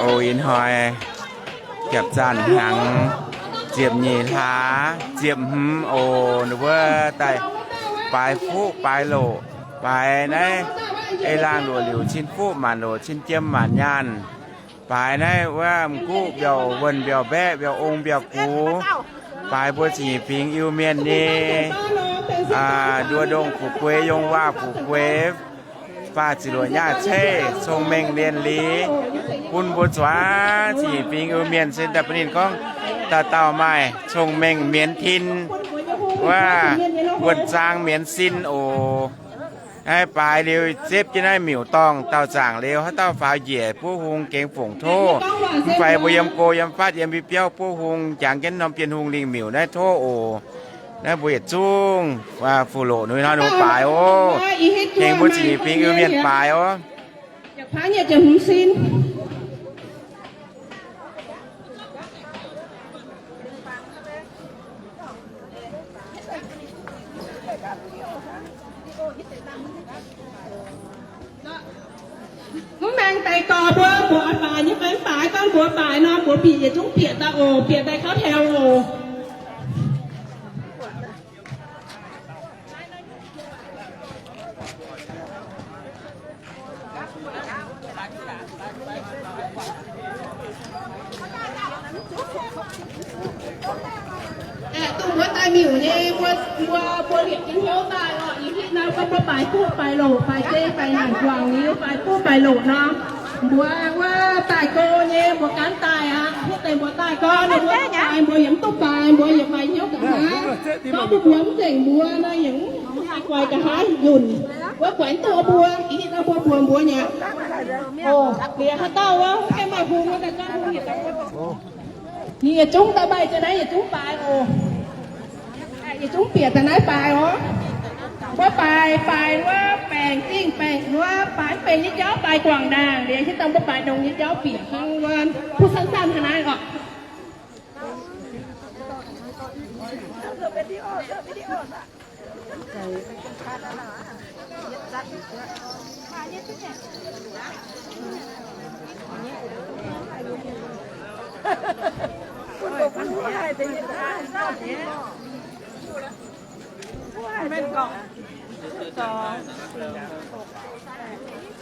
Oc, ih hnoi ziepc zanc hnyangx ziepc nyeic hlaax ziepc hmz oc, ninh mbuo daaih baaix fuqv baaix loqc, baaix naaiv ei laangh luoqc liuc cin fuqv maanc loqc cin jiem maanc nyaanh. Baaix naaiv wuov m'guqv mbiauz wuonh mbiauz mbaeqv mbiauz ong mbiauz gux. Baaix mbuo ziqc nyeic fingx Iu-Mienh nyei nduov ndongh fu'jueiv, yong waac fu'jueiv, faah ziqc luoqc nyaav ceiv, cong-mengh lienh liz, bun mbuo zuangx ziqc nyeic fingx Iu-Mienh se daaih bun ninh gorngv dauh dauh maaih cong-mengh mienz tin, wuov wuonh zaang mienz sin oc. Naaiv baaix liuz zepv jienv naaiv miuc-dorngh dauh zaangc liuz, haaix dauh faaux njiec buov hung gengx fongc tov. Mv fai mbuo yiem go yiem fatv yiem biauv buov hung jangx jienv norm Bienh Hungh lingh miuc naaiv tov oc. Naaiv mbuo yietc zungv fuqv loqc nui hnoi nui baaix oc. Tengx mbuo ziqc nyeic fingx Iu-Mienh baaix oc. Mv maengx deix gorx mbuo mbuox baaix nyei fai mv baaix gorngv mbuox baaix nor, mbuox bieqc yietc zungv bieqc daaih oc, bieqc daaih kauv taux oc. Aeqv, dongh mbuo daaih miuc nyei, mbuo, mbuo, mbuo liepc jienv hnyouv daaih oc. Ih hitv naaiv gorngv mbuo baaix fuqv baaix loqc, baaix zei baaix naanc guangc liuz baaix fuqv baaix loqc nor, mbuo wuov daaih go nyei mbuo gaanv daaih aqv. Hitv deix mbuo daaih gorngv ninh mbuo baaix, mbuo yaac mv duqv baaix, mbuo yaac baaix hnyouv nqa'haav. Gorngv mbuo mbuox mv nzengc mbuo nor, yaac mv haih guaix nqa'haav yunh. Wuov guaix mv duqv mbuo, ih hitv naaiv mbuo mbuox mbuo nyei. Oc, liuz haaix dauh wuov mv gaengh maaih hung wuov daaih gorngv hung yietc dauh. Ninh yietc zungv daaih maaih za'naaiv yietc zungv baaix oc. Yietc zungv bieqc daaih naaiv baaix oc. Mbuo baaix, baaix wuov baengc zingh baengc wuov baaix mv benx nyei jauv baaix guangc ndaangc. Liuz hitv daaih mbuo baaix ndongx nyei jauv bieqc hnangv wuov, kuv sanv-sanv hnangv naaiv oc. Mænd gong. Song, six, hopv, seks.